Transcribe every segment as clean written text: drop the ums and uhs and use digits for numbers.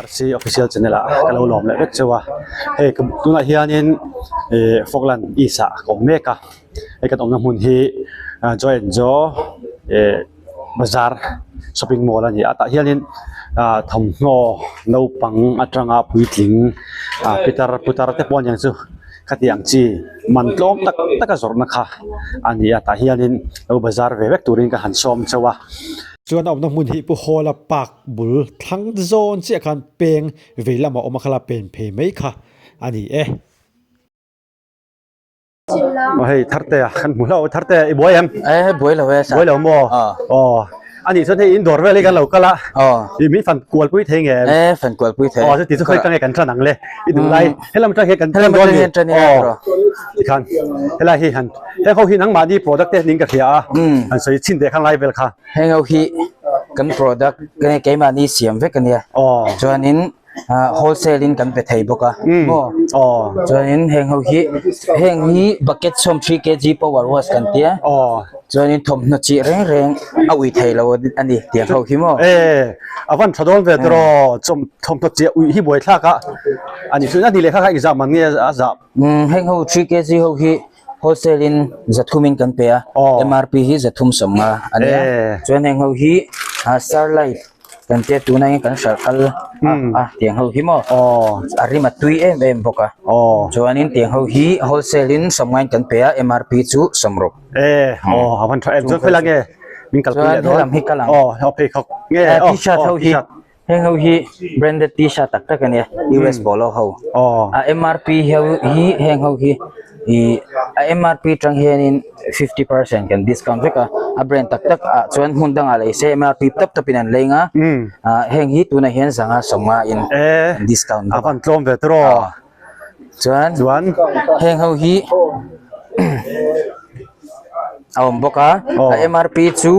RC official channel ah ka lo lawm leh vek cheu a hei tunah hianin ih Falkland East ah ka awm mek a hei kan awmna hmun hi Joy and Joe ih bazar shopping mall a ni a tah hianin ah thawmhnaw naupang atanga puitling ah pitar putar te pawh aniang chu khatiang chi man tlawm tak tak a zawrhna kha a ni a tah hianin lo bazar ve vek turin ka han sawm chauh a. Chuan a awmna hmun hi Pu Hawla Park bul thlang zawn chiah khan peng vei lamah awm a khala pen phei mai kha a ni e. Aw hei Tharte a kan hmu hlauh Tharte i buai em? E buai lo e Buai lo maw? Aw anih chuan hei in dawr vel hi kan lo kal a i min fan kual pui thei nge em? E fan kual pui thei Aw chuti chu khawi ka nge kan tan ang le i duh lai helam atang hian kan tan dawn ni aw tikhan helai hi han heng ho hi nangmahni product te ning ka hria a han sawi chhin teh khang lai vel kha. Heng ho hi kan product keimahni siam vek ania chuanin wholesale in kan pe thei bawk a maw chuanin heng ho hi heng hi bucket sawm 3 kg power wash kan tia chuanin thawmhnaw chi reng reng a ui thei lo a ni tiang ho hi maw e a van tha dawn ve tawh thawmhnaw chi ui hi buai thlak a ani chu a ni leh kha kha exam an nge a zah heng ho 3 kg ho hi wholesale in zathum in kan pe a MRP hi zathum 50 a nia chuan heng ho hi starlight kan tia tuna hian kan hralh kal a tiang ho hi maw a rim a tui em em bawk a chuanin tiang ho hi wholesale in 50 in kan pe a MRP chu 60 chuan helam hi kal ang t-shirt ho hi Heng ho hi branded t-shirt tak tak a nia US polo ho a MRP ho hi heng ho hi ih a MRP tang hianin 50% kan discount vek a a brand tak tak ah chuan hmun dangah lei se MRP tawp tawpin an leng a ah heng hi tunah hian zanga sawmnga in an discount bawk a tlawm ve tawh chuan chuan heng ho hi a awm bawk a a MRP chu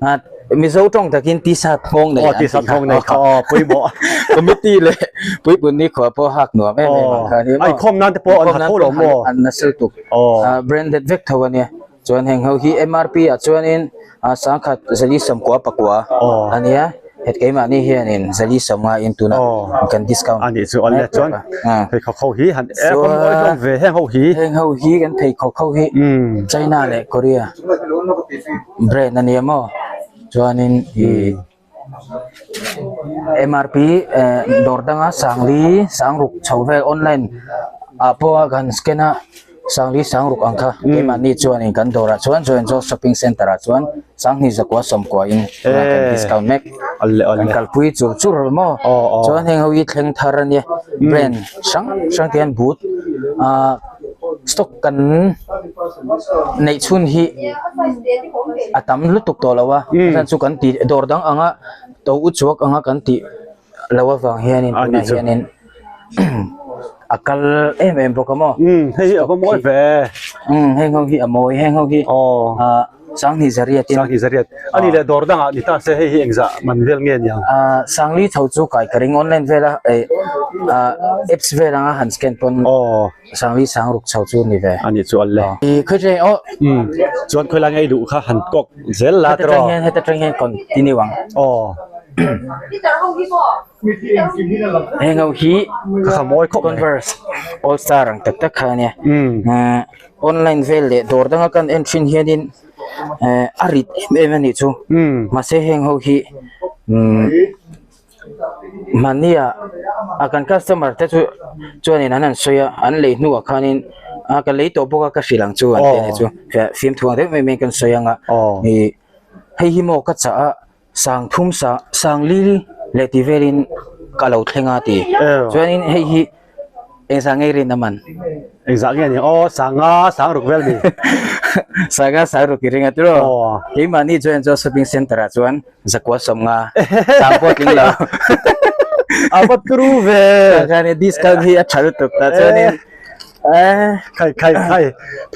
ah Mizo tawng takin t-shirt nghawng nei an tih kha aw pawimawh committee leh puipun ni khua pawh hak nuam em em ang kha ni maw a inkhawm nan te pawh an ha tho lo maw an nasa lutuk branded vek tho a nia Chuan heng ho hi MRP ah chuanin ah sangkhat zali sawmkua pakua a nia het keimahni hianin zali sawmnga in tunah kan discount a nih chu a nia chuan pheikhawk ho hi han e kawng mawi hlawm ve heng ho hi heng ho hi kan pheikhawk ho hi China leh Korea brand a nia maw chuanin ih MRP eh dawr danga sangli sangruk chho vel online ah pawh a kan scan a sangli sangruk ang kha keimahni chuanin kan dawrah chuan join zawk shopping center ah chuan sanghnih zakua sawmkua in tunah kan discount mek kan kalpui chur chur maw chuan heng ho hi thleng thar ania brand hrang hrang te hian boot ah stock kan neih chhun hi a tam lutuk tawh lo a a chhan chu kan tih dawr dang anga to u chuak anga kan tih loh avang hianin tunah hianin a kal em em bawk a maw hei hi a va mawi ve heng ho hi a mawi heng ho hi ah sanghnih zariat in sanghnih zariat a ni leh dawr dangah ni ta se hei hi engzah man vel nge niang ah sangli tho chu kai ka ring online vela eh ah apps vel anga han scan pawn Sangli sang ruk chho chu ni ve. Ani chu alle. I khoi teng oh. Um chuan khoi lai nge i duh kha han kawk zel la tro. Heta tang hian heta tang hian continue ang. Oh. Heng ho hi ka kha mawi khawp mai. Converse All Star ang tak tak kha ania. Um online vel leh dawr danga kan en thin hianin eh a rit em em anih chu. Um Mahse heng ho hi um Mahnia a kan customer te chu chuanin an han sawi a an lei hnuah khanin a ka lei tawh bawk a ka hrilh ang chu an ti a ni chu fimthu ang deuh mai mai kan sawi ang a ih hei hi maw ka chah a sang thum sang sang li leh tih velin ka lo thleng a ti chuanin hei hi Engzah nge rin a man? Engzah nge ni? Aw, sanga sang ruk vel ni. Sanga sang ruk i ring a tiraw? Aw. Keimahni chuan chuan shopping center ah chuan zakua sawmnga sang pawh tling lo. A va turu ve. Kha ni discount hi a tha lutuk ta chuanin eh Khai khai khai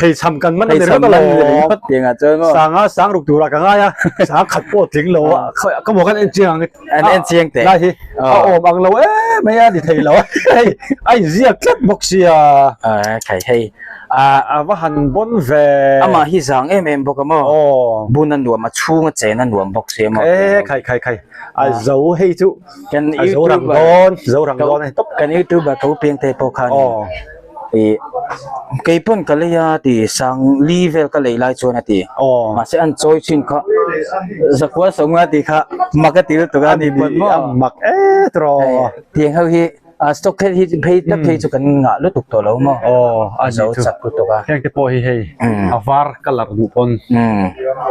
pheichham kan man a ni pheichham ringawt man a ni alawm. ringawt tiangah chuan maw. Sanga sang ruk turah ka ngai a, sang khat pawh tling lo a, ka maw kan en chiang ang. An en chiang teh. Lai hi a awm ang lo em mai a ni thei lo a, hei a inziak tlat bawk sia. A khai hei. A va han bawn ve. Amah hi zang em em bawk a maw? Aw. Bun a nuam, a chhung a chen a nuam bawk si a maw? E khai khai khai. A zo hei chu. Kan A zo rang dawn, zo rang dawn a ni tawp. Kan youtuber tho piang te pawh khan. Aw. I kei pawn ka lei a ti sang li vel ka lei lai chuan a ti. Aw. Mahse an chawi thin kha zakua sawmnga tih kha mak a ti lutuk a ni pawn maw? A mak e tiraw. Tiang ho hi A stock phei hi phei tak phei chu kan ngah lutuk tawh lo maw? Aw a zo chak lutuk a. Heng te pawh hi hei a var colour duh pawn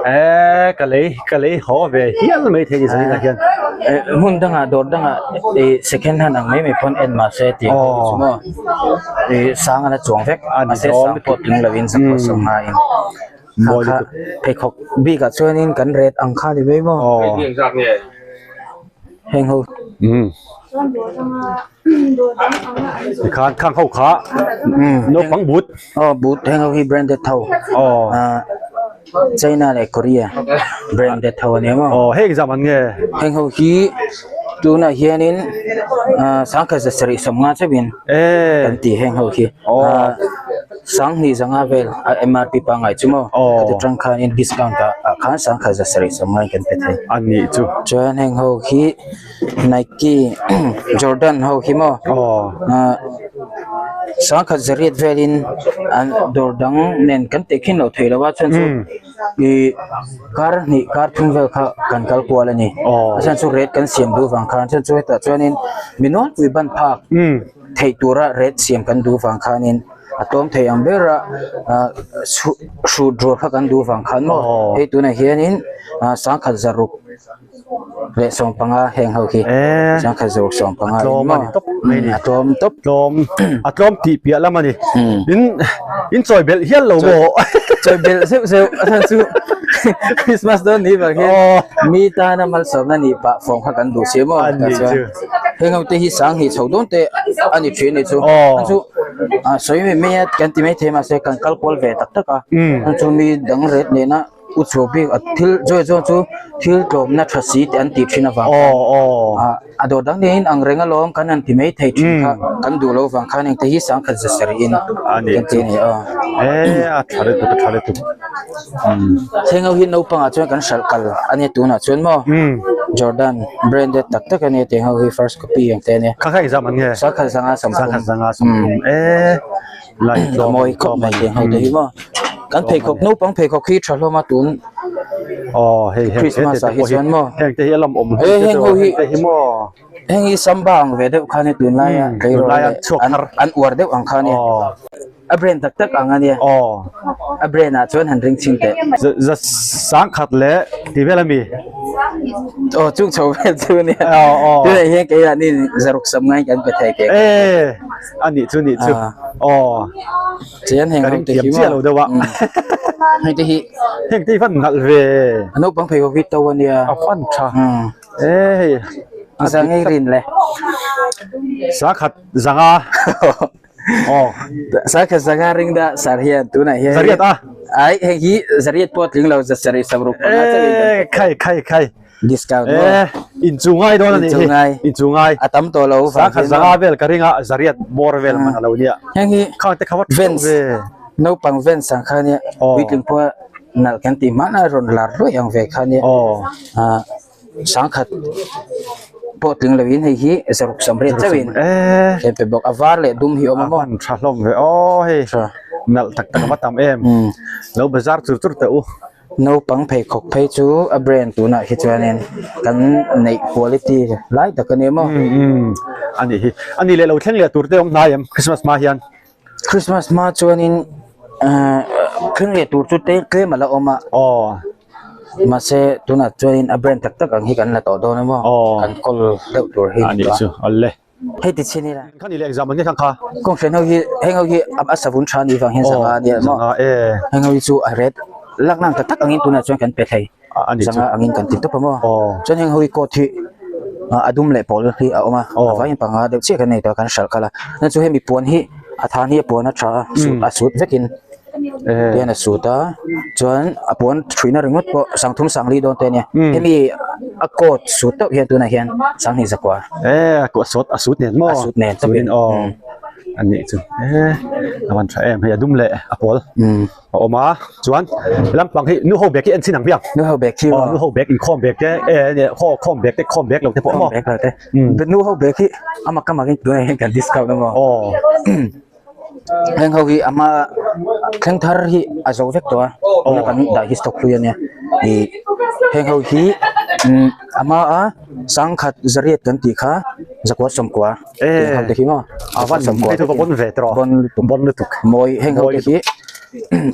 e ka lei ka lei haw ve hial mai thei ni zanin ah hian. Hmun dangah dawr dangah i second hand ang mai mai pawn en mahse tih ang hi chu maw i sang an a chuang vek mahse sang pawh tling lovin zakpawh sawm ngaiin kha kha pheikhawk bikah chuanin kan ret ang kha ni mai maw. Heng ho. Umm. Tikhan khang ho kha naupang boot. Aw boot heng ho hi branded ho. Aw. Ah China leh Korea branded ho ania maw. Aw heng zam an nge. Heng ho hi tunah hianin ah sangkhat za sarih sawmnga chauhin kan ti heng ho hi. Aw. Sanghnih zanga vel a MRP pangngai chu maw? Aw. Khati tang khanin discount ah ah khan sangkhat za sarih sawmngai kan pe thei. A nih chu. Chuan heng ho khi Nike Jordan ho khi maw? Aw. Ah sangkhat zariat velin an dawr dang nen kan teh khin loh theih lo a chuan chu ih kar hnih kar thum vel kha kan kal kual a ni. Aw. A chhan chu rate kan siam duh vang khan chuan chu hetah chuanin mi nawlpui ban phak theih tura rate siam kan duh vang khanin a tlawm thei ang ber a ah hrut rual kha kan duh vang khan maw hei tunah hianin ah sangkhat zaruk leh sawmpanga heng ho khi sangkhat zaruk sawmpanga in maw a tlawm tawp tlawm a tlawm tih piah lam a ni in in chawi belh hial lo maw chawi belh zeuh zeuh a chhan chu Christmas dawn ni vang hian mi tana malsawmna nih pah fawng kha kan duh si maw tah chuan heng ho te hi sanghnih chho dawn te a ni thin a ni chu a chu ah sawi mai mai a kan ti mai thei mahse kan kal kual ve tak tak a a chu mi dang ret nena u chhuak bik a thil zawi zawi chu thil tlawmna tha si te an tih thin avang khan ah a dawr dang niin ang reng alawm kan han ti mai thei thin kha kan duh loh vang khan engte hi sangkhat za sarih in kan ti a ni aw. Thleng ho hi naupang ah chuan kan hralh kal a nia tunah chuan maw Jordan branded tak tak a nia tiang ho hi first copy ang te a nia. Kha kha exam an nge? Sangkhat zanga sawmthum. Sangkhat zanga sawmthum e lai a mawi khawp mai tiang ho te hi maw kan pheikhawk naupang pheikhawk hi tha hlawm a tun aw hei heng Christmas ah hi chuan maw heng te hi a lawmawm e heng ho hi te hi maw heng hi samba ang ve deuh kha nia tunlai a tunlai a chhuak thar an uar deuh ang kha nia. A brand tak tak ang a nia. Aw. A brand ah chuan han ring chhin teh. Za sangkhat leh ti vel a mi? Aw chung chho vel chu a nia. Aw aw. Tunah hian kei ah ni zaruk sam ngai kan pe thei teh. E a nih chu nih chu. Aw. Chuan heng Ka ho ring te thiam hi chiah lo deuh a. Heng te hi. Heng te hi van nalh ve. A naupang phei ho hi to a nia. A fan tha. E hei. A za ngei rin le. Sangkhat zanga. Aw. Sakha zanga ring da sar hian tunah hian Zariat a. Ai hei hi zariat pawh tling lo za sarih samruk panga chauh in Eh khai khai khai. Discount maw? Eh inchu ngai dawn a nih hi. Inchu ngai. Inchu ngai. A tam tawh lo vang Sakha zanga vel ka ring a zariat bawr vel man a lo nia. Heng hi Khang te kha va Vans ve. Naupang Vans ang kha nia. Puitling pawh nalh kan tih hmanah rawn lar hluai ang ve kha nia. Aw. Ah Sangkhat pawh tling loin hei hi zaruk samriat chauhin he pe bawk a var leh dum hi awm a maw. A hman tha hlawm ve aw hei nalh tak tak a va tam em lo bazar chur chur teh u. Naupang pheikhawk phei chu a brand tunah hi chuanin kan neih quality lai tak a ni maw. A nih hi a nih leh lo thleng leh tur te awm hnai em Christmas hma hian. Christmas hma chuanin thleng leh tur chu tlem a la awm a. Aw. Mahse tunah chuanin a brand tak tak ang hi kan la tawh dawn a maw? Aw. Kan kawl deuh tur hi A nih chu, awle. Hei ti chhin ila. Kha ni leh exam an nge khang kha. Kawnghren ho hi heng ho hi a savun tha ni vang hian zanga a nia maw? Zanga e. Heng ho hi chu a red lak nang tak tak angin tunah chuan kan pe thei. A nih chu. Zanga angin kan ti tawp a maw? Aw. Chuan heng ho hi coat hi a dum leh pawl hi a awm a. Aw. A vaiin panga deuh chiah kan nei tawh a kan hralh khalh a. Chuan chu hemi puan hi a than hi a puan a tha a, a sut vekin. Tihian a sut a chuan a puan thuihna ringawt pawh sangthum sangli dawn te a nia hemi a coat sut teuh hian tunah hian sanghnih zakua e a sut a sut nen maw a sut nen tawpin aw. A nih chu e a van tha em hei a dum leh a pawl a awm a chuan lampang hi nu ho bag hi en chin ang piang nu ho bag hi nu ho bag inkhawm bag te e khaw khawm bag te khawm bag lo te pawh maw bag lo te nu ho bag hi amak amak in tunah hian kan discount a maw heng ho hi ama thleng thar hi a zo vek tawh a tuna kan dah hi stock hlui ania ih heng ho hi ama a sangkhat zariat kan tih kha zakua sawmkua Eh, heng ho te hi maw a van sawmkua hei chu va bon ve tawh bon lutuk bon lutuk mawi heng ho Mawi te hi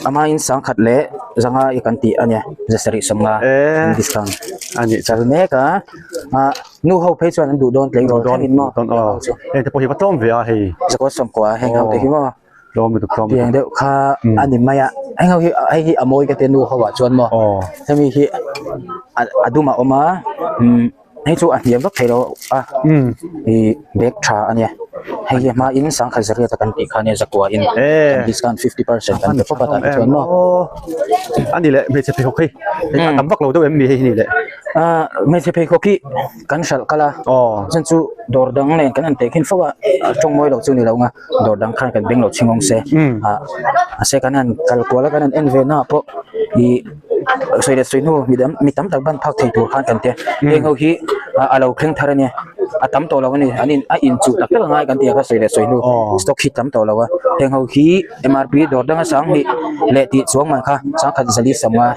ama in sangkhat leh zanga i kan tih ania zasarih sawmnga Eh. an discount a nih chal mek a ah nu ho phei chuan an duh dawn tleirawl dawn thlengin maw dawn aw heng te pawh hi va tlawm ve a hei zakua sawmkua heng ho te hi maw tlawm lutuk tlawm lutuk tiang deuh kha a ni mai a heng ho hi hei hi a mawi ka tia nu ho ah chuan maw aw hemi hi a a dum a awm a umm hei chu a hniam vak thei lo a ih bag tha a nia hei hi a hma in sangkhat zariat a kan tih kha ania zakua in kan discount 50% kan pe fawp a tah hi chuan maw a ni leh hmeichhe pheikhawk hi a tam vak lo deuh em ni hei hi ni leh ah hmeichhe pheikhawk hi kan hralh kal a chuan chu dawr dang nen kan han teh khin fo a tawng mawi lo chu ni lo ang a dawr dang khan kan beng lo chhing awm se ah mahse kan han kal kual a kan han en ve na ah pawh ih sawi leh sawi hnu mi dang mi tam tak ban phak thei tur khan kan tia heng ho hi a lo thleng thar ania a tam tawh lo ani an in a in chuh tak tak angai kan tia kha sawi leh sawi hnu stock hi tam tawh lo a heng ho hi M_R_P dawr danga sanghnih leh tih chuang man kha sangkhat zali sawmnga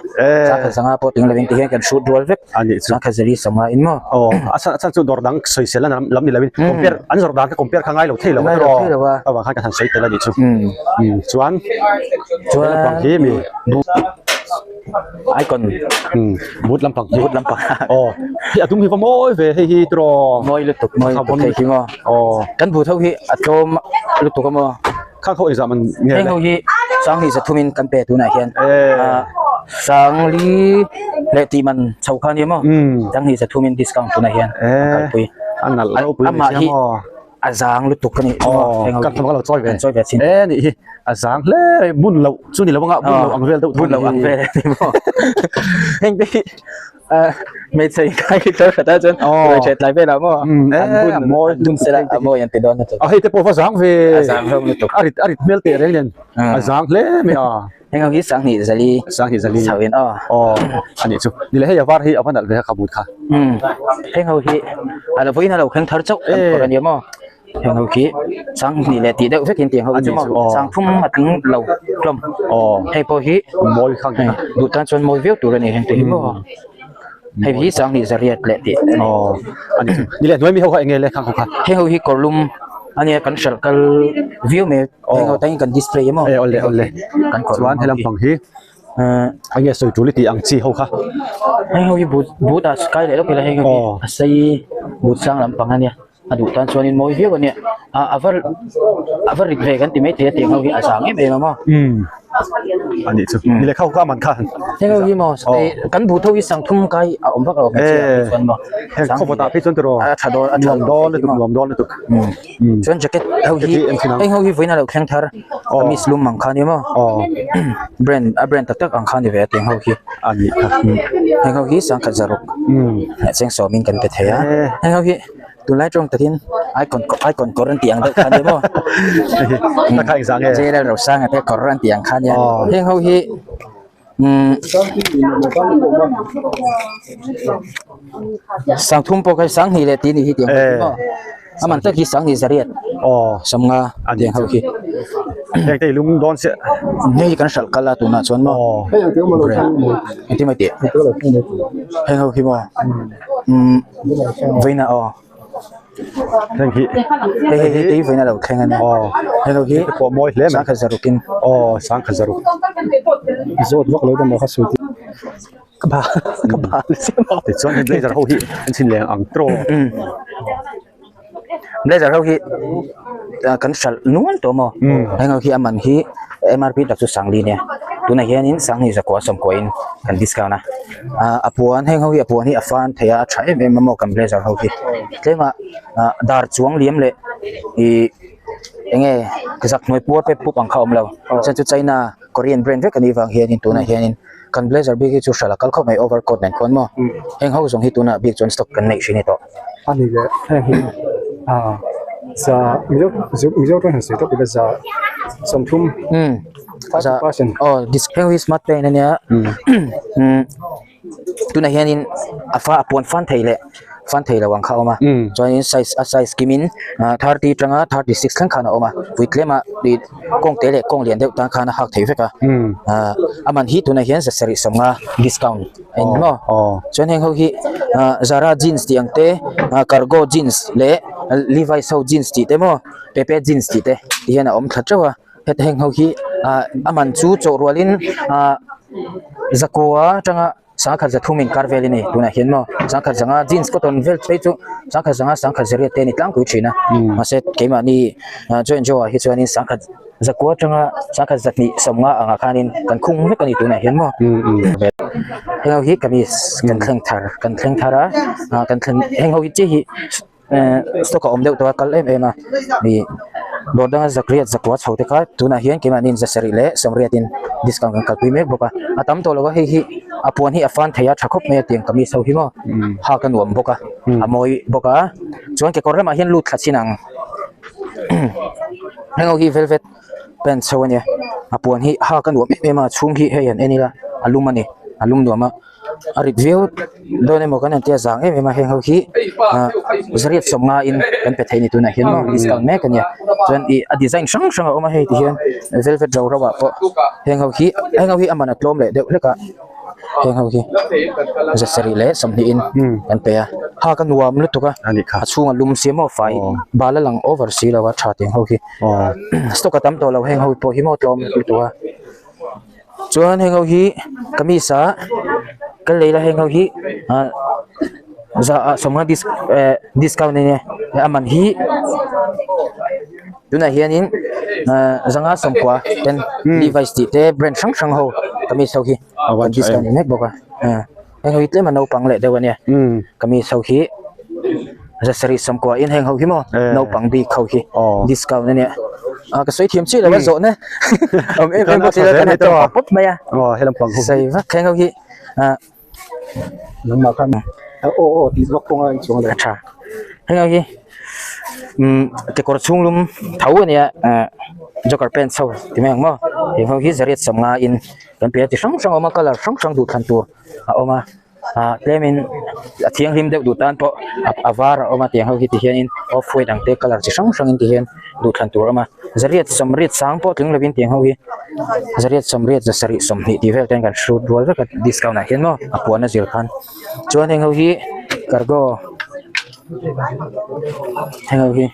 sangkhat zanga pawh tling lovin tihian kan hrut rual vek sangkhat zali sawmnga in maw aw a chhan a chhan chu dawr dang sawisel a lam ni lovin compare an zawrh dan kha compare kha ngai lo thei lo ngai lo thei lo a avang khan kan han sawi tel a nih chu chuan chuan lampang hi mi icon but lampang hi but lampang aw hei a dum hi va mawi ve hei hi tiraw mawi lutuk mawi lutuk hei hi maw aw kan but ho hi a tlawm lutuk a maw Khang ho engzah man nge le? Heng ho hi Sanghnih zathumin kan pe tunah hian Sangli leh tih man chho kha nia maw? Sanghnih zathumin discount tunah hian kan kalpui. A nalh ropui Amah hi a zang lutuk a ni. Aw kan thawm ka lo chawi ve. Kan chawi ve chin. E nih hi a zang hle mai bun loh chu ni lo anga bun loh ang vel deuh Bun loh ang vel a ni maw? Heng te hi hmeichhe inkai khi thar khat a chuan ruai ṭhet lai velah maw an bun mawi bun sela a mawi an ti dawn lutuk. A hei te pawh va zang ve. A zang hlawm lutuk. A rit a rit hmel teh reng nen a zang hle mai a. Heng ho hi sanghnih zali sanghnih zali chho in aw. Aw a nih chu ni le hei a var hi a va nalh ve a ka but kha. Heng ho hi a lo vawiin a lo thleng thar chauh kan phawrh a nia maw. Heng ho khi sanghnih leh tih deuh vekin tiang ho chu maw sangthum a tling lo hlawm hei pawh hi hei duh tan chuan mawi viau tur a ni heng te hi maw hei hi sanghnih zariat leh tih a ni ni leh hnuai mi ho kha eng nge le khang ho kha heng ho hi kawrlum a nia kan hralh kal viau mai heng ho tangin kan display emaw e awle awle kan kawrlum chuan he lampang hi eng nge sawi tul i tih ang chi ho kha heng ho hi but but ah kai leh lawk ila heng ho hi a sei but sang lampang a nia. A duh tan chuanin mawi viau a nia a a va a va rit ve kan ti maithei a tiang ho hi a zang em em a maw. Umm a nih chu ni lehkha ho kha a man kha. Heng ho hi maw kan but ho hi sangthum kai a awm vak lo hmeichhia ah phei chuan maw. Heng khawpawt ah phei chuan tiraw a tha dawn a tha nuam dawn lutuk nuam dawn lutuk. Umm chuan jacket ho hi heng ho hi vawiin a lo thleng thar kamis lum ang kha nia maw brand a brand tak tak ang kha ni ve a tiang ho hi. A nih kha. Heng ho hi sangkhat zaruk cheng sawmin kan pe thei a heng ho hi. Tunlai tawng takin icon icon kawr an tih ang deuh kha nia maw Takha engzah nge? Jail Rosanga te kawr an tih ang kha nia heng ho hi umm sangthum pawh kha sanghnih leh tih a nih hi tih ang hi maw a man tak hi sanghnih zariat sawmnga tiang ho hi Heng te i lung dawn chiah hei hi kan hralh kal a tunah chuan maw engtin mai tih heng ho hi maw umm Vawiin ah aw heng hi hei hei hei te hi vawiin a lo thleng a nia heng ho hi pawh mawi hle mai sangkhat zaruk in aw sangkhat zaruk zawt vak lo deuh maw kha sawi tih ka ba ka ba chiam a tichuan hei blazer ho hi an chhin leng ang tawh Blazer ho hi kan hralh nual tawh maw heng ho hi a man hi M_R_P tak chu sangli nia tunah hianin sanghnih zakua sawmkua in kan discount a ah a puan heng ho hi a puan hi a fan thei a a tha em em a maw kan blazer ho hi tlema ah dar chuang liam leh ih eng nge zak hnuai puar pep pup ang kha a awm lo chuan chu china korean brand vek a nih vang hianin tunah hianin kan blazer bik hi chu hralh a kal khawp mai over coat nen khuan maw heng ho zawng hi tunah bik chuan stock kan neih hri ni tawh. A ni leh heng hi ah. Za Mizo Mizo tawng hian sawi tawp ila za 30 30% aw heng hi smart pant ania umm tunah hianin a fa a puan fan thei leh fan thei lo ang kha a awm a chuanin size a size kimin ah 30 atanga 36 thleng khan a awm a pui tlem a ih kawng te leh kawng lian deuh tan khan a hak thei vek a ah a man hi tunah hian 750 discount a in maw chuan heng ho hi ah zara jeans tih ang te ah cargo jeans leh levi's ho jeans tih te maw pepe jeans tih te ti hian a awm thla teuh a heta heng ho hi ah a man chu chawh rualin ah zakua atanga sangkhat zathum inkar vel a ni tunah hian maw sangkhat zanga jeans cotton vel phei chu sangkhat zanga sangkhat zariat te a ni tlangpui thin a mahse keimahni ah join jo ah hi chuanin sangkhat zakua atanga sangkhat zahnih sawmnga angah khanin kan khung vek a ni tunah hian maw heng ho hi kamis kan thleng thar kan thleng thar a ah kan thlen heng ho hi chiah hi. Ehh stock a awm deuh tawh a kal em em a ih dawr danga zakriat zakua chho te kha tunah hian keimahni in zasarih leh sawmriat in discount kan kalpui mek bawk a a tam tawh lo a hei hi a puan hi a fan thei a tha khawp mai a tiang kamis ho hi maw hak a nuam bawk a a mawi bawk a chuan kekawr lamah hian lut thla chin ang heng ho hi velvet pants ho ania a puan hi hak a nuam em em a a chhung hi hei han en ila a lum a ni a lum nuam a. a rit viau dawn emaw kan han tia zang em em a heng ho hi ah zariat sawmnga in kan pe thei a ni tunah hian maw discount mek a nia chuan ih a design hrang hrang a awm a hei ti hian velvet ro ro ah pawh heng ho hi heng ho hi a man a tlawm leh deuh hlek a heng ho hi zasarih leh sawmhnih in kan pe a hak a nuam lutuk a a chhung a lum si maw fai bal a lang over si lo a tha tiang ho hi stock a tam tawh lo heng ho pawh hi maw tlawm lutuk a. Chuan heng ho hi kamis ah kan lei la heng ho hi ah za ah sawmnga dis eh discount a nia a man hi tunah hianin ah zanga sawmkua ten levi's tih te brand hrang hrang ho kamis ho hi an discount mek bawk a ah heng ho hi tlem a naupang leh deuh a nia kamis ho hi zasarih sawmkua in heng ho hi maw naupang bik ho hi discount a nia ah ka sawi thiam chiah lo a zawhna awm em em bawk si lo kan han tawng pawp pawp mai a sawi vak heng ho hi ah nangmah khan aw aw tih vak kawnga in chuang leh a tha heng ho hi umm kekawr chhung lum tho a nia ah joker pants ho ti mai ang maw heng ho hi zariat sawmnga in kan piah chi hrang hrang a awm a colour hrang hrang duhthlan tur a awm a. ah tlemin a thianghlim deuh duh tan pawh a var a awm a tiang ho hi ti hianin off white ang te colour chi hrang hrangin ti hian duhthlan tur a awm a zariat sawmriat sang pawh tling lovin tiang ho hi zariat sawmriat zasarih sawmhnih tih vel ten kan hrut rual vek a discount ah hian maw a puan a zir khan chuan heng ho hi cargo heng ho hi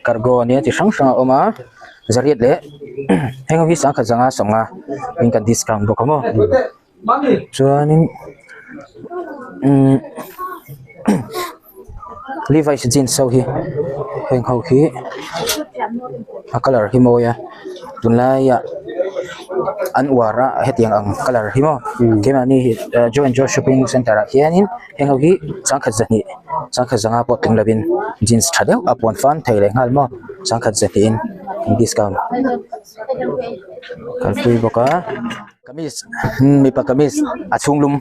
cargo ania chi hrang hrang a awm a zariat leh heng ho hi sangkhat zanga sawmnga in kan discount bawk a maw. Chuanin umm levi's jeans ho hi heng ho hi a colour hi mawi a tunlaiah an uar a hetiang ang colour hi maw keimahni hi joe and joe shopping centre ah hianin heng ho hi sangkhat zahnih sangkhat zanga pawh tling lovin jeans tha deuh a puan fan thei leh nghal maw sangkhat zahnihin discount kalpui bawk a. Kamis mipa kamis a chhung lum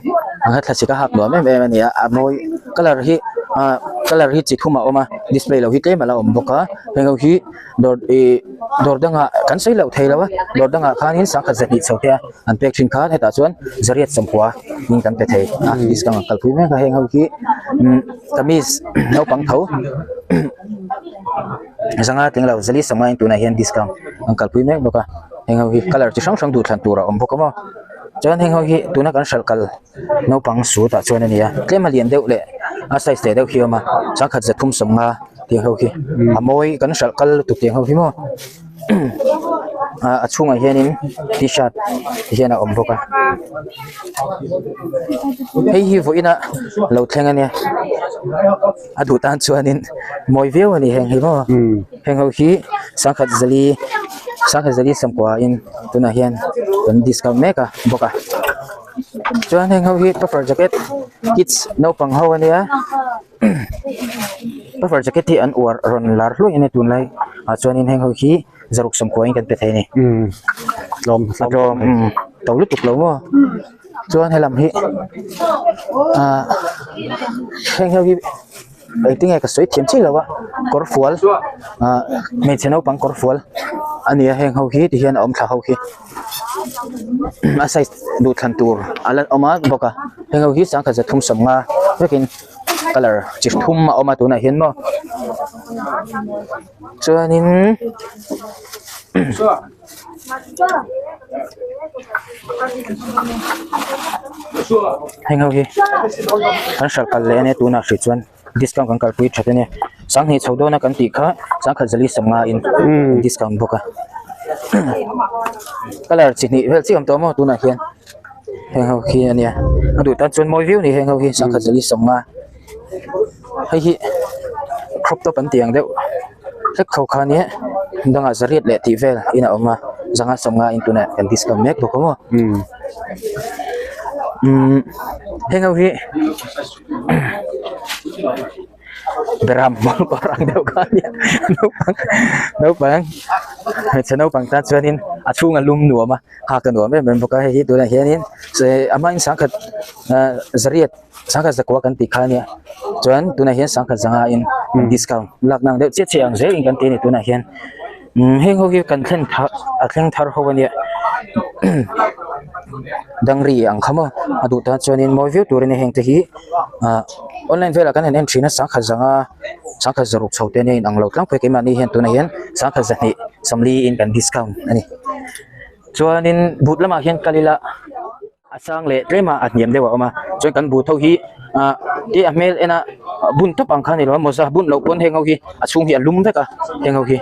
ang kha thlasik a hak nuam em em a ni a a mawi colour hi ah colour hi chi thum a awm a display loh hi tlem a la awm bawk a heng ho hi dawr ih dawr dangah kan sawi loh thei lo a dawr dangah khanin sangkhat zahnih chho te a an pek thin khan hetah chuan zariat sawmkua in kan pe thei a discount an kalpui mek a heng ho hi umm kamis naupang tho zanga tling lo zali sawmnga in tunah hian discount an kalpui mek bawk a. Heng ho hi colour chi hrang hrang duh thlan tur a awm bawk a maw chuan heng ho hi tuna kan hralh kal naupang sut ah chuan a ni a tlem a lian deuh leh a size teh deuh hi a awm a sangkhat zathum sawmnga tiang ho hi a mawi kan hralh kal lutuk tiang ho hi maw ah a chhungah hianin t-shirt ti hian a awm bawk a hei hi vawiin a lo thleng a nia a duh tan chuanin mawi viau a ni heng hi maw heng ho hi sangkhat zali sangkhat zali sawmkua in tunah hian kan discount mek a bawk a chuan heng ho hi puffer jacket kids naupang ho ania puffer jacket hi an uar rawn lar hluai a ni tunlai ah chuanin heng ho hi zaruk sawmkua in kan pe thei a ni a tlawm to lutuk lo maw. Chuan helam hi ah heng ho hi. Engtin nge ka sawi thiam chiah lo a kawr fual ah hmeichhe naupang kawr fual a ni a heng ho hi ti hian a awm thla ho hi a size duh thlan tur a la awm a bawk a heng ho hi sangkhat zathum sawmnga vekin colour chi thum a awm a tunah hian maw chuanin. Heng ho hi kan hralh kal leh a nia tunah hrih chuan discount kan kalpui that a nia sanghnih chho dawn a kan tih kha sangkhat zali sawmnga in discount bawk a colour chi hnih vel chiah a awm tawh maw tunah hian heng ho khi a nia a duh tan chuan mawi viau a ni heng ho hi sangkhat zali sawmnga hei hi crop top an tih ang deuh. Hlek ho kha nia dangah zariat leh tih vel in a awm a zanga sawmnga in tunah kan discount mek bawk a maw umm heng ho hi beram hmawr kawr ang deuh kha ania naupang naupang hmeichhe naupang tan chuanin a chhung a lum nuam a hak a nuam em em bawk a hei hi tunah hianin a hmain sangkhat ah zariat. Sangkhat zakua kan tih kha ania chuan tunah hian sangkhat zanga in discount lak nang deuh chiah chiah ang zel in kan ti a ni tunah hian umm heng ho hi kan thlen thar a thleng thar ho ania dangri ang kha maw a duh tan chuanin mawi viau tur ania heng te hi ah online velah kan han en thin a sangkhat zanga sangkhat zaruk chho te ania in ang lo tlangpui a keimahni hian tunah hian sangkhat zahnih sawmli in kan discount a ni chuanin but lamah hian kal ila. A sang leh tlem a a hniam deuh a awm a chuan kan but ho hi ah te a hmel en a bun tawp ang kha a ni lo a mawza bun loh pawn heng ho hi a chhung hi a lum vek a heng ho hi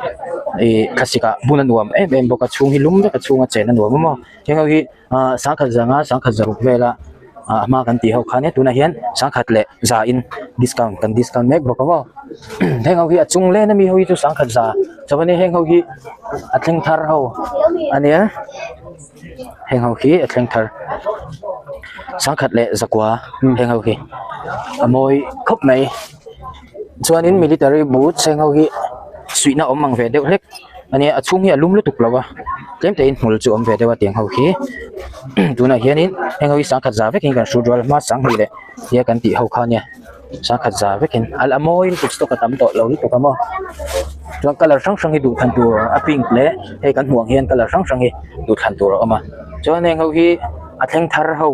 ih thlasik ah bun a nuam em em bawk a chhung hi lum vek a chhung a chen a nuam a maw heng ho hi ah sangkhat zanga sangkhat zaruk vela ah a hma kan tih ho khan e tunah hian sangkhat leh za in discount kan discount mek bawk a maw heng ho hi a chung len ami ho hi chu sangkhat za chuan heng ho hi a thleng thar ho a nia. Heng ho hi a thleng thar sangkhat leh zakua heng ho hi a mawi khawp mai chuanin military boots heng ho hi suihna awm ang ve deuh hlek ania a chhung hi a lum lutuk lo a tlem te in hmul chu awm ve deuh a tiang ho hi tunah hianin heng ho hi sangkhat za vekin kan hrut rual hma sanghnih leh tia kan tih ho kha ania. Sangkhat za vekin a la mawi lutuk stock a tam tawh lo lutuk a maw chuan colour hrang hrang hi duh thlan tur a pink leh hei kan hmuh ang hian colour hrang hrang hi duh thlan tur a awm a chuan heng ho hi a thleng thar ho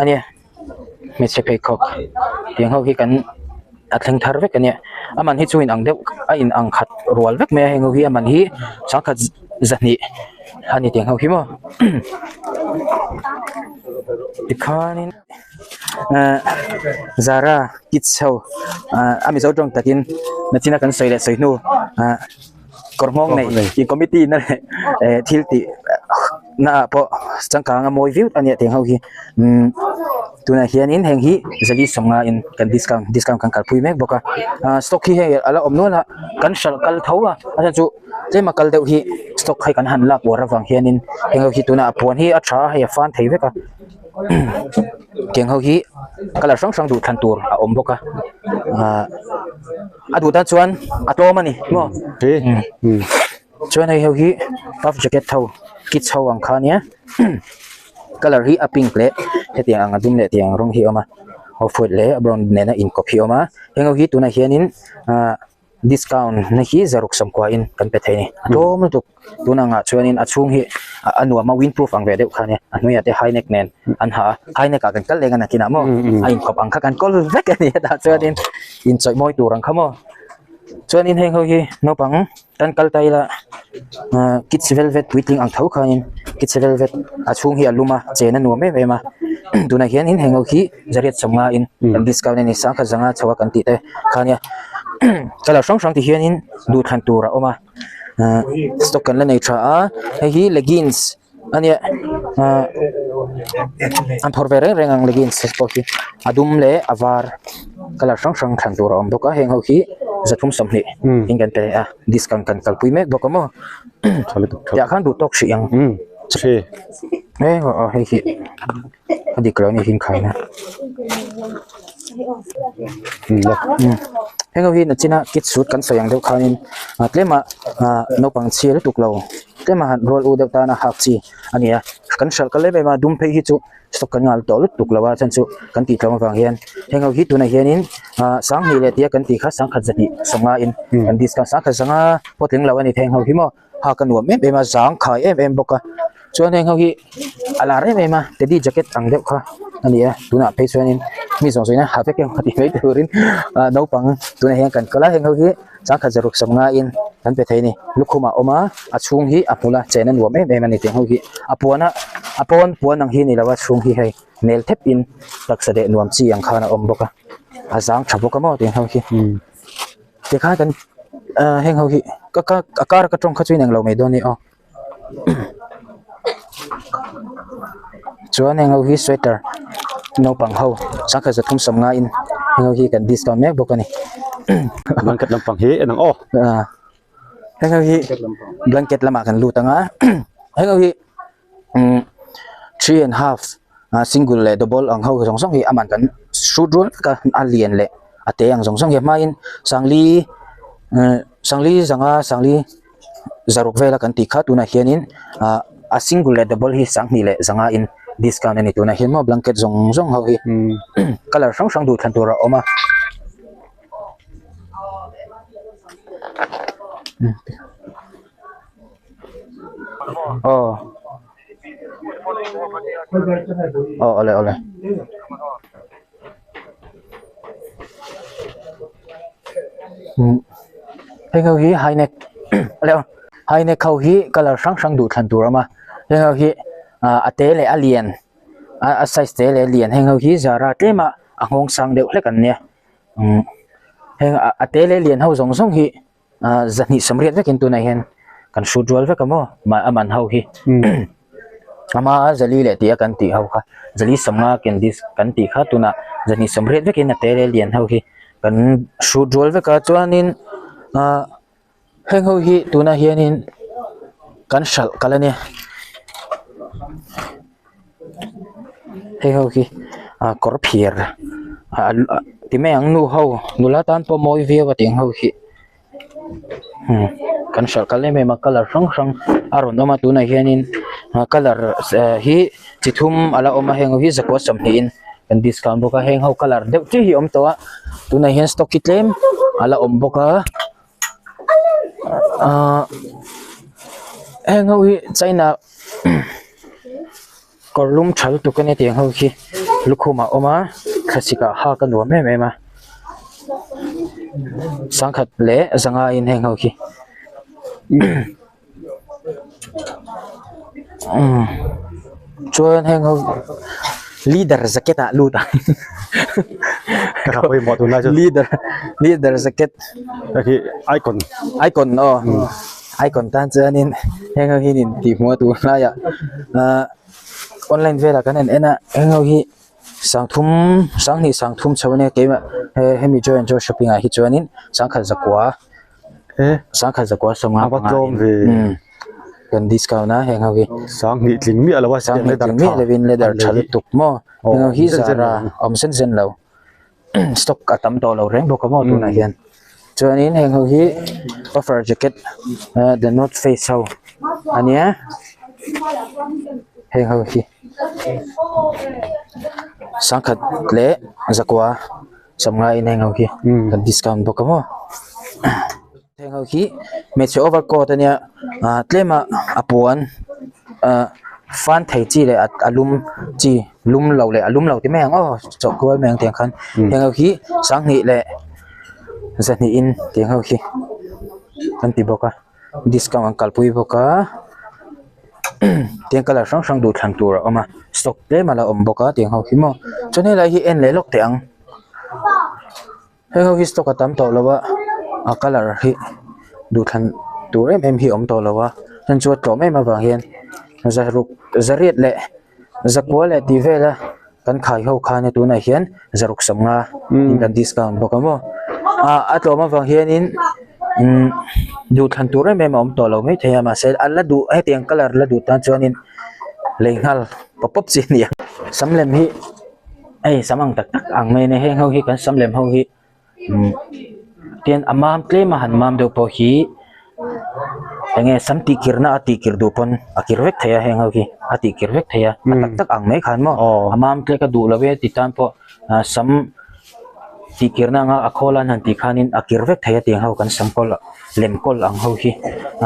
a nia hmeichhe pheikhawk tiang ho hi kan a thleng thar vek a nia a man hi chu in ang deuh a in ang khat rual vek mai a heng ho hi a man hi sangkhat zahnih a ni tiang ho hi maw tikhanin. Ehh Zara kids ho ahh a mizo tawng takin nachina kan sawi leh sawi hnu ahh kawr nghawng nei tih committee na leh eh thil tih na ah pawh changkang a mawi viau a nia tiang ho hi umm tunah hianin heng hi zali sawmnga in kan discount discount kan kalpui mek bawk a ahh stock hi hei a la awm nual a kan hralh kal tho a a chhan chu tlem a kal deuh hi stock hei kan han lak uar avang hianin heng ho hi tunah a puan hi a tha a hei a fan thei vek a. Tiang ho hi colour hrang hrang duh thlan tur a awm bawk a ahh a duh tan chuan a tlawm a ni maw chuan hei ho hi puff jacket ho kids ho ang kha ania colour hi a pink leh hetiang ang a dum leh tiang ang rawng hi a awm a off white leh brown nena inkawp hi a awm a heng ho hi tunah hianin ahh. Discount na hi zaruk sawmkua in kan pe thei a ni a tlawm lutuk tun ang ah chuanin a chhung hi a nuam a windproof ang ve deuh kha ania a hnuaiah te high neck nen an ha a high neck ah kan kal leng a nakinah maw a inkhawp ang kha kan kawl vek a ni hetah chuanin inchawih mawi tur ang kha maw chuanin heng ho hi naupang tan kal ta ila ah kids velvet puitling ang tho khanin kids velvet a chhung hi a lum a chen a nuam em em a tunah hianin heng ho hi. Zariat sawmnga in kan discount a ni sangkhat zanga chho a kan tih te kha ania colour hrang hrang ti hianin duh thlan tur a awm a ahh stock kan la nei tha a hei hi leggings ania ahh an phawrh ve reng reng ang leggings te pawh hi a dum leh a var colour hrang hrang thlan tur a awm bawk a heng ho hi zathum sawmhnih in kan pe a discount kan kalpui mek bawk a maw tiah khan duh tawk hrih ang aw hei hi. A dik lo a ni hi khaina heng ho hi nachina kids suit kan sawi ang deuh khanin ah tlema ah naupang chhia lutuk lo tlema han rual u deuh tana hak chi a ni a. kan hralh kal em em a dum phei hi chu stock kan nghal tawh lutuk lo a chhan chu kan tih tlawm avang hian heng ho hi tunah hianin ah sanghnih leh tia kan tih kha sangkhat zahnih sawmnga in kan discount sangkhat zanga pawh tling lo a ni thei heng ho hi maw hak a nuam em em a zang khai em em bawk a chuan heng ho hi a lar em em a teddy jacket ang deuh kha a ni a tunah phei chuanin mi zawng zawngin ha vek emaw ti mai turin ah naupang tunah hian kan kal a heng ho hi sangkhat zaruk sawmnga in kan pe thei a ni lukhum ah a awm a a chhung hi a hmul a chen a nuam em em a ni tiang ho hi a puan a a pawn puan ang hi a ni lo a chhung hi hei nel thep in taksa deh nuam chi ang khan a awm bawk a a zang tha bawk a maw tiang ho hi. Tikhan kan ah heng ho hi ka ka a kar ka tawng kha chu inang lo mai dawn a ni aw chuan heng ho hi sweater naupang ho sangkhat zathum sawmnga in heng ho hi kan discount mek bawk a ni. Blanket lampang hi en ang aw. Ah heng ho hi blanket lamah kan lut ang a heng ho hi umm three and half ah single leh double ang ho zawng zawng hi a man kan hrut rual vek a a lian leh a te ang zawng zawng hi a hmain sangli ehh sangli zanga sangli zaruk vela kan tih kha tunah hianin ah a single leh double hi sanghnih leh zanga in discount a ni tunah hian maw blanket zawng zawng ho hi colour hrang hrang duh thlan tur a awm a. Aw aw awle awle umm heng ho hi high neck awle aw high neck ho hi colour hrang hrang duh thlan tur a awm a heng ho hi ah a te leh a lian a size te leh a lian heng ho hi zara tlem a a nghawng sang deuh hlek an nia umm heng a te leh lian ho zawng zawng hi. Ah zahnih sawmriat vekin tunah hian kan hrut rual vek a maw mah a man ho hi ama zali leh tih a kan tih ho kha zali sawmnga ken dis kan tih kha tunah zahnih sawmriat vekin a te leh lian ho hi kan hrut rual vek a chuanin ah heng ho hi tunah hianin kan hralh kal a nia. Hei ho hi ah kawr phir ah ti mai ang nu ho nula tan pawh mawi viau a tiang ho hi umm kan hralh kal em em a colour hrang hrang a rawn awm a tunah hianin colour hi chi thum a la awm a heng ho hi zakua sawmhnih in kan discount bawk a heng ho colour deuh chiah hi a awm tawh a tunah hian stock hi tlem a la awm bawk a. Ahh heng ho hi china kawr lum tha lutuk a nia tiang ho khi lukhum ah a awm a thlasik ah hak a nuam em em a sangkhat leh zanga in heng ho khi umm chuan heng ho leader jacket ah lut ang Ka pawimawh tunlai chu leader leader jacket hei hi icon icon aw icon tan chuanin heng ho hian in tih hmuh a tunlaiah ah online velah kan en en a heng ho hi sangthum sanghnih sangthum chho ania keimah hemi joy and joy shopping ah hi chuanin sangkhat zakua. Sangkhat zakua sawmnga A va tlawm ve. Kan discount a heng ho hi. Sanghnih tling miah lo a Sanghnih tling miah lovin leather tha lutuk maw. Heng ho hi zara awm sen sen lo. Stock a tam tawh lo reng bawk a maw tunah hian. Chuanin heng ho hi puffer jacket the north face ho a nia. Heng ho hi sangkhat leh zakua. Sawmnga in heng ho khi kan discount bawk a maw heng ho khi hmeichhe over coat ania ah tlem a a puan ah fan thei chi leh a lum chi lum lo leh a lum lo ti mai ang aw chawh kual mai ang tiang khan heng ho khi sanghnih leh zahnih in tiang ho khi an ti bawk a discount an kalpui bawk a tiang colour hrang hrang duh thlan tur a awm a stock tlem a la awm bawk a tiang ho hi maw chuan helai hi en leh lawk teh ang heng ho hi stock a tam tawh lo a a colour hi duh thlan tur em em hi a awm tawh lo a heng chu a tlawm em avang hian zaruk zariat leh zakua leh tih vela kan khai ho khan tunah hian zaruk sawmnga in kan discount bawk a maw ah a tlawm avang hianin umm duh thlan tur em em a awm tawh lo maithei a mahse a la duh hetiang colour la duh tan chuanin lei nghal pawp pawp chi a ni a sam lem hi hei sam ang tak tak ang mai a nia heng ho hi kan sam lem ho hi. Umm tian a mam tlem a han mam deuh pawh hi Enge sam tih kirna a tih kir duh pawn a kir vek thei a heng ho hi a tih kir vek thei a a tak tak ang mai khan maw a mam tle ka duh lo e ti tan pawh ah sam tih kirna anga a khawl an han tih khanin a kir vek thei a tiang ho kan sam kawl lem kawl ang ho hi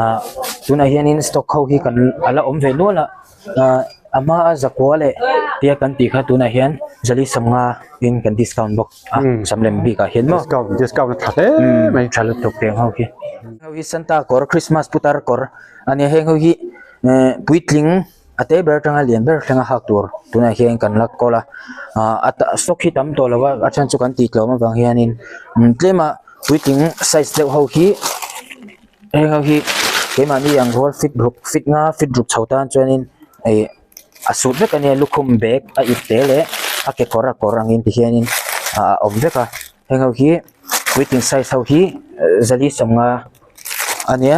ah tunah hianin stock ho hi kan ala awm ve nual a ah a hma a zakua leh tia kan tih kha tunah hian zali sawmnga in kan discount bawk. a sam lem bik ah hian maw discount discount a tha hle mai tha lutuk tiang ho khi ho hi santa kawr christmas putar kawr ania heng ho hi eh puitling a te ber atanga lian ber thlenga hak tur tunah hian kan la kawl a ah a stock hi tam tawh lo a a then chu kan tih tlawm avang hianin tlem a puitling size deuh ho hi heng ho hi keimahni ang rual fit ruk fit nga fit ruk chho tan chuanin ih a sut vek ania lukhum bag a ip te leh a kekawr a kawr angin ti hianin ah a awm vek a heng ho hi puitling size ho hi zali sawmnga ania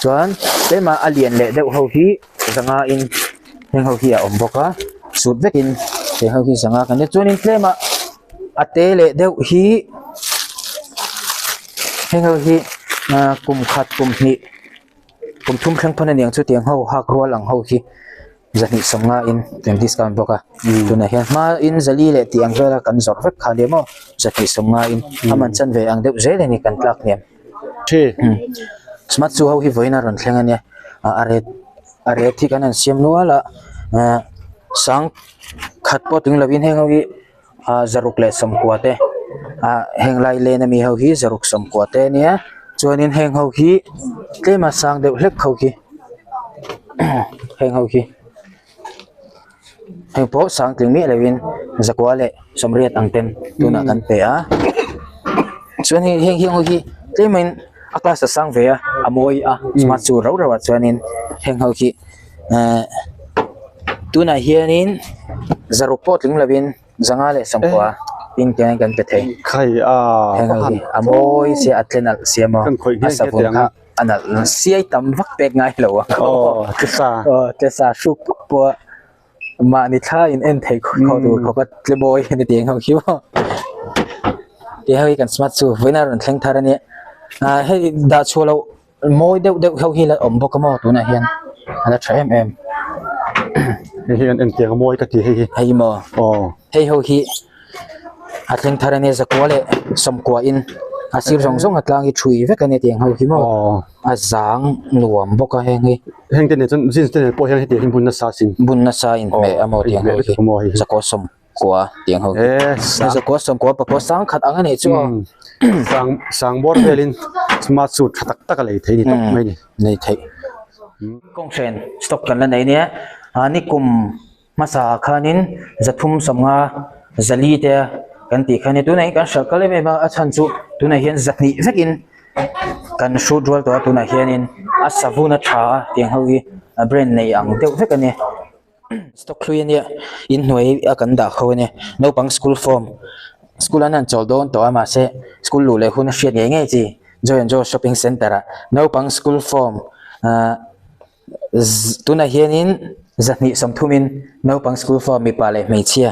chuan tlema a lian leh deuh ho hi zanga in heng ho hi a awm bawk a sut vekin heng ho hi zanga kan nia chuanin tlema a te leh deuh hi heng ho hi ah kum khat kum hnih. Kum thum thleng pawn aniang chu tiang ho hak rual ang ho hi zahnih sawmnga in kan discount bawk a tunah hian hma in zali leh tih ang vela kan zawrh vek kha nia maw zahnih sawmnga in a man chan ve ang deuh zel ani kan tlak hniam smart chu ho hi vawiin a rawn thleng ania a ret a ret hi kan han siam nual a sang khat pawh tling lovin heng ho hi. ah zaruk leh sawmkua te ah heng lai lane ami ho hi zaruk sawmkua te ania chuanin heng ho hi tlem a sang deuh hlek ho hi heng ho hi heng pawh sang tling miah lovin zakua leh sawmriat ang ten tunah kan pe a chuan hei heng ho hi tlemin a class a sang ve a a mawi a smart chu rau rau ah chuanin heng ho hi. Ehh tunah hianin zaruk pawh tling lovin zanga leh sawmkua in tiang kan pe thei khai a heng ho hi a mawi sia a tle nalh sia maw a savun kha a nalh siai tam vak pek ngai lo a aw tle sa aw tle sa hruk pawp pawh a mahni thla in en thei khawp tur khawp a tle mawi a ni tiang ho hi maw tiang ho hi kan smart chu vawiin a rawn thleng thar a nia ah hei dah chhuah loh. Mawi deuh deuh ho hi la awm bawk a maw tunah hian a la tha em em. Hei hi an engtiang a mawi ka ti hei hi. Hei maw? Aw. Hei ho hi a thleng thar ania zakua leh sawmkua in a sir zawng zawng a tlang hi thui vek ania tiang ho hi maw. Aw. A zang nuam bawk a heng hi. Heng te nen chuan jeans te nen pawh hian hetiang hi bun nasa sin. Bun nasa inhmeh a maw tiang ho hi zakua sawm. kua tiang ho e zakua sawmkua pakua sang khat ang a nih chu aw sang sang bawr velin smart suit tha tak tak a lei thei ni tawp mai ni nei theih kawnghren stock kan la nei nia a ni kum hmasa ah khanin zathum sawmnga zali te kan tih kha nia tunah hian kan hralh kal em em a a chhan chu tunah hian zahnih vekin kan hrut rual tawh a tunah hianin a savun a tha a tiang ho hi a brand nei ang deuh vek a nia. Stock hlui ania inhnuai a kan dah kho ania naupang school form school an han chawl dawn tawh a mahse school luh leh hun a hriat ngei ngei chi joy and joy shopping centre ah naupang school form ah tunah hianin zahnih sawmthumin naupang school form mipa leh hmeichhia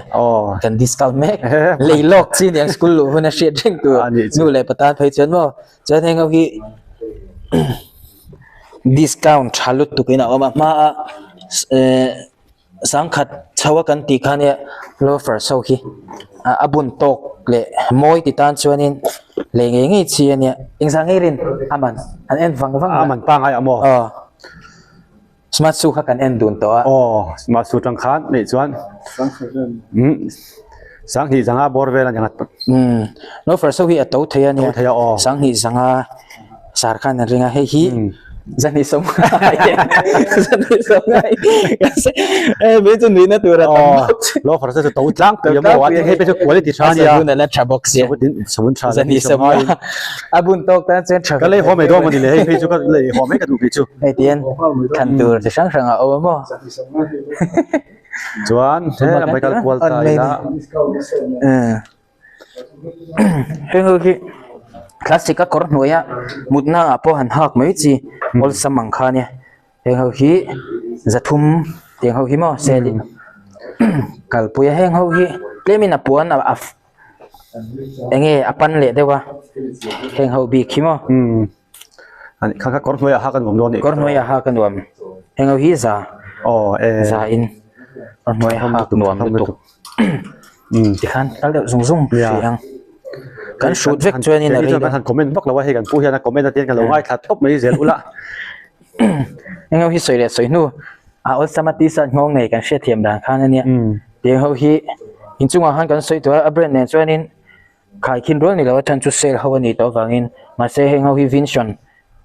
kan discount mek lei lawk chi aniang school luh hun a hriat reng tur nu leh pa tan phei chuan maw chuan heng ho hi. Discount tha lutuk in a awm a hmaa ehh sangkhat chho a kan tih kha nia loafers ho hi a bun tawk leh mawi ti tan chuanin lei ngei ngei chi a nia engzah ngei rin a man an en vang vang a a man pangai a maw aw. Smart shoe kha kan en dun tawh a. Aw, smart shoe tang khan neih chuan sanghnih zanga bawr vel a ni ngat. Umm, loafer shoe hi a to thei a nia. To thei a aw. Sanghnih zanga sar khan an ring a, hei hi zahnih sawmngai zahnih sawmngai e mi chu nuihna tur a tam bawk. Aw, loafer chu to tlangpui a maw a, hei phei chu quality tha a nia. A savun a la tha bawk sia. Savun tha zahnih sawmngai a bun tawk tan chuan tha. Ka lei haw mai dawn a ni le, hei phei chu ka lei haw mai ka duh phei chu. Hei tihian thlan tur chi hrang hrang a awm a maw? Chuan he lam kal kual ta ila. Heng ho hi plastic a kawr hnuaia mutna ah pawh han hak mai chi awlsam ang kha ania. Heng ho hi zathum tiang ho hi maw sale in kalpui a heng ho hi tlemin a puan a eng nge a pan leh deuh a heng ho bik hi maw. Kha kha kawr hnuaiah hak a nuam dawn nih. Kawr hnuaiah hak a nuam. Heng ho hi za. Aw e. Za in kawr hnuai hak nuam lutuk. Tikhan kal deuh zung zung hrih ang. Kan hrut vek chuanin a rei dawn. Kan comment vak lo a hei kan pu hian a comment a tian ka lo ngaithla tawp mai zel ula. Heng ho hi sawi leh sawi hnu a awlsam a t-shirt nghawng nei kan hriatthiam dan khan a nia. Tiang ho hi inchungah khan kan sawi tawh a, a brand nen chuanin Khaikhin rual ni lo a chhan chu sale ho a nih tawh avangin mahse heng ho hi Vinson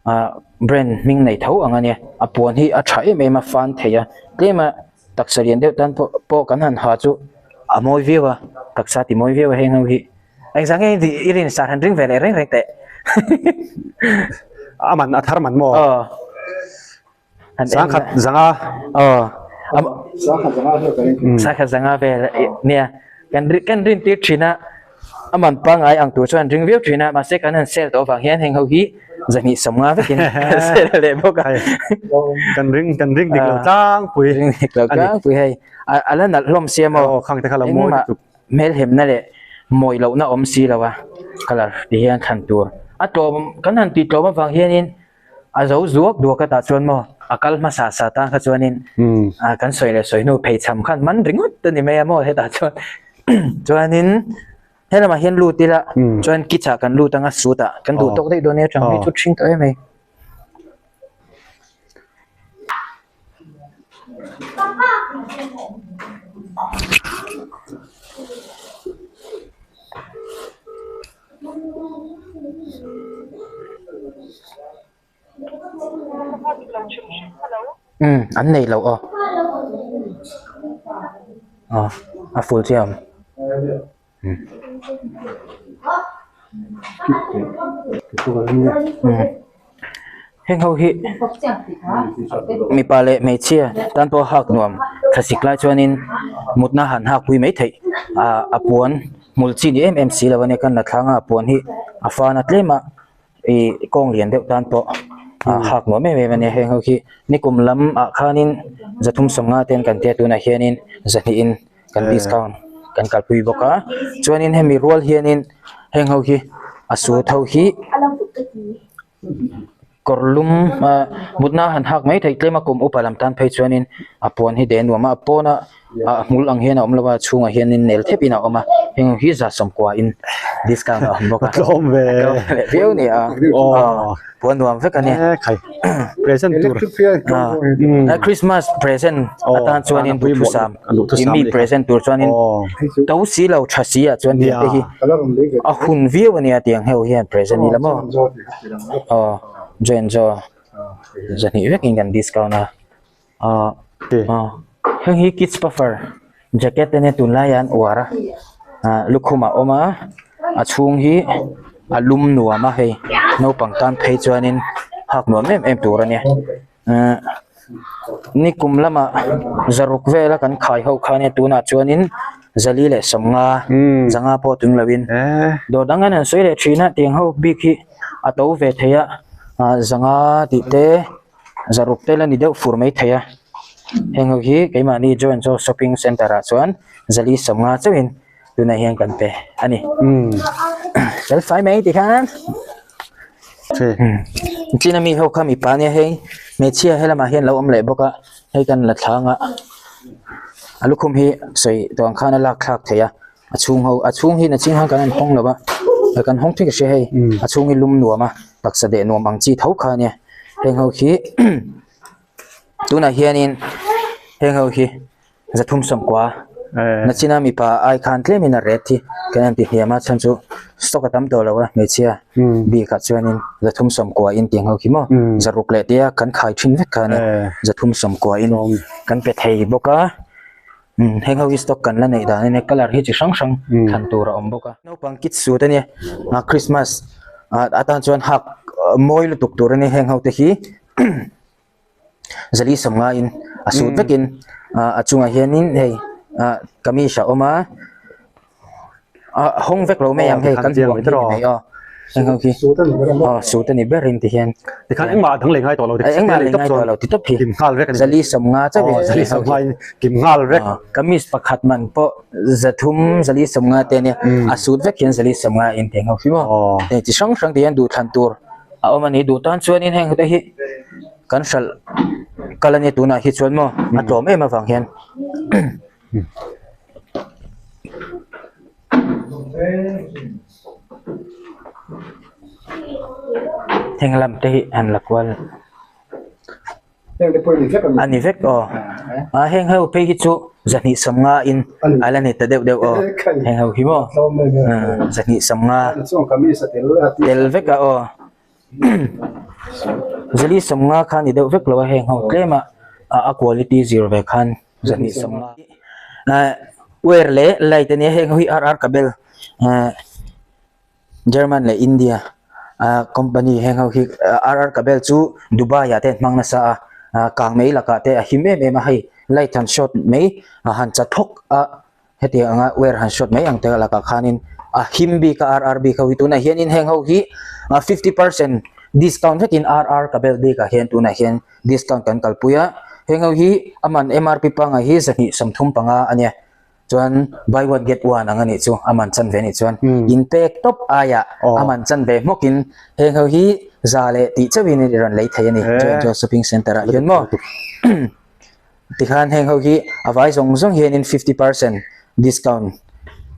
ah brand hming nei tho ang a nia a puan hi a tha em em a fan thei a tlem a taksa lian deuh tan pawh pawh kan han ha chu a mawi viau a taksa ti mawi viau a heng ho hi engzah nge i rin sar han ring ve leh reng reng teh A man a thar man maw? Aw. Sangkhat zanga. Aw. Sangkhat zanga vel ka ring. Sangkhat zanga vel nia. Kan kan rin tir thin a. A man pangai ang tur chuan ring viau thin a. Mahse kan han sel tawh avang hian heng ho hi zahnih sawmnga vekin kan sel leh bawk a. Kan ring kan ring dik lo tlangpui. Ring dik lo tlangpui hei. A la nalh hlawm sia maw. Aw khang te kha lo mawi lutuk. Hmelhemna leh mawi lohna awm si lo a. Colour ti hian thlan tur. A tlawm kan han tih tlawm avang hianin A zo zuak duak a tah chuan maw a kal hmasa sa tan kha chuanin a kan sawi leh sawi hnu pheichham khan man ringawt a ni mai a maw hetah chuan chuanin helamah hian lut ila chuan kitch ah kan lut anga suit ah kan duh tawk daih dawn nia chang hi chu ṭhing tawh em mai. Umm an nei lo aw aw a full chiah awm Heng ho hi mipa leh hmeichhia tan pawh hak nuam thlasik lai chuanin mutna han hak pui mai theih ah a puan hmul chi ni em em si lo a nia kan la thlang a a puan hi a fan a tlem a ih kawng lian deuh tan pawh ah hak nuam em em a nia heng ho hi nikum lam ah khanin zathum sawmnga te an kan tia tunah hianin zahnih in. kan discount kan kalpui bawk a chuanin hemi rual hianin heng ho hi a suit ho hi kawr lum ah mutna han hak mai theih tlem a kum upa lam tan phei chuanin a puan hi deh nuam a a pawna ah hmul ang hian a awm lo a a chhungah hianin nel thep in a awm a heng hi za sawmkua in discount a awm bawk a tlawm ve tlawm leh viau a ni a aw. Puan nuam vek a ni. Eh khai present tur. Ah Christmas present atan chuanin duhthusam i mi present tur chuanin to si lo tha si ah chuan tiang te hi a hun viau a nia tiang ho hian present ila maw. Aw join jo zahnih vekin kan discount a. Aw aw heng hi kids puffer jacket ania tunlai ah an uar a ah lukhum a awm a a chhung hi a lum nuam a hei naupang tan phei chuanin hak nuam em em tur ania ahh nikum lamah zaruk vela kan khai ho kha ania tunah chuanin zali leh sawmnga zanga pawh tung lovin dawr dang an han sawi leh thin a tiang ho bik hi a to ve thei a ah zanga tih te. Zaruk te la ni deuh fur mai thei a heng ho hi keimahni join chu shopping center ah chuan zali sawmnga chauhin tunah hian kan pe a ni fel fai mai tikhan china mi ho kha mipa ania hei hmeichhia helamah hian lo awm leh bawk a hei kan la thlang a a lukhum hi sawi tawh ang khan a lak thlak theih a. A chhung ho a chhung hi naching khan kan han hawng lo va kan hawng thei ka hria hei a chhung hi lum nuam a taksa deh nuam ang chi tho kha ania heng ho khi tunah hianin heng ho hi zathum sawmkua nachina mipa ai khan tlemin a ret hi kan han ti hniam a chhan chu stock a tam tawh lo a hmeichhia bikah chuanin zathum sawmkua in tih ang ho khi maw zaruk leh tia kan khai thin vek kha ania zathum sawmkua in kan pe thei bawk a. Umm heng ho hi stock kan la neih dan a nia colour hi chi hrang hrang thlan tur a awm bawk a. Naupang kids suit a nia ah christmas ah atan chuan hak mawi lutuk tur a nia heng ho te hi zali sawmnga in a suit vekin ah a chungah hianin hei ah kamis a awm a. A hawng vek lo mai ang hei kan hmu ang hi ni mai aw heng ho khi aw suit a ni ber in ti hian tikhan engmah a dang leh ngai tawh lo engmah leh ngai tawh lo ti tawp hi kim nghal vek a ni zali sawmnga chauh in zali sawmnga in kim nghal vek kamis pakhat man pawh zathum zali sawmnga te ania a suit vek hian zali sawmnga in ti heng ho khi maw hei chi hrang hrang te hian duhthlan tur. a awm a ni duh tan chuanin heng te hi kan hralh kal a ni tunah hi chuan maw a tlawm em avang hian. Heng lam te hi han la kual. A ni vek aw. A heng ho phei hi chu zahnih sawmnga in a la ni ta deuh deuh aw. Heng ho hi maw zahnih sawmnga tel vek a aw. Zali sawmnga kha ni deuh vek lo a heng ho tlem a a quality zir ve khan zahnih sawmnga. Wire leh light a nia heng ho hi RR cable German leh India a company heng ho hi RR Kabel chu Dubai ah te an hmang nasa a ah kang mai lakah te a him em em a hei light han short mai a han chat phawk a hetiang anga wire han short mai ang te lakah khanin a him bik a RR bik ho hi tunah hianin heng ho hi 50% discount vekin RR Kabel bikah hian tunah hian discount kan kalpui a heng ho hi a man MRP pangngai hi 235 a nia. Chuan buy one get one ang a nih chu a man chan ve a nih chuan in pek tawp aiah a man chan ve hmawk in heng ho hi za leh tih chauh in i rawn lei thei a ni Joint Joe shopping center ah hian maw tikhan heng ho hi a vai zawng zawng hian in 50% discount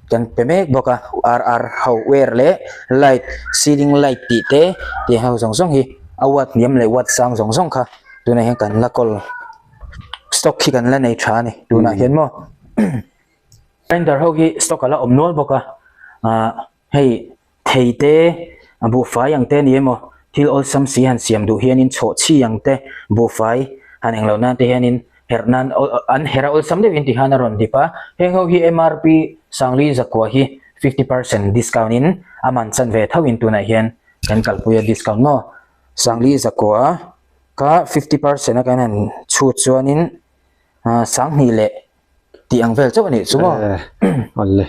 kan pe mek bawk a RR ho wear leh light ceiling light tih te tih ho zawng zawng hi a watt hniam leh watt sang zawng zawng kha tunah hian kan la kawl. Stock hi kan la nei tha a ni tunah hian maw grinder ho hi stock a la awm nual bawk a ah hei thei te buhfai ang te a ni emaw thil awlsam si han siam duh hianin chhawhchhi ang te buhfai han englo nan te hianin herh nan an herh a awlsam deuhin ti khan a rawn dip a heng ho hi MRP Sangli zakua hi 50% discount in a man chan ve tho in tunah hian kan kalpui a discount maw Sangli zakua. Kha 50% a kan han chhut chuanin 2000 leh tih ang vel chauh a nih chu maw. Awle.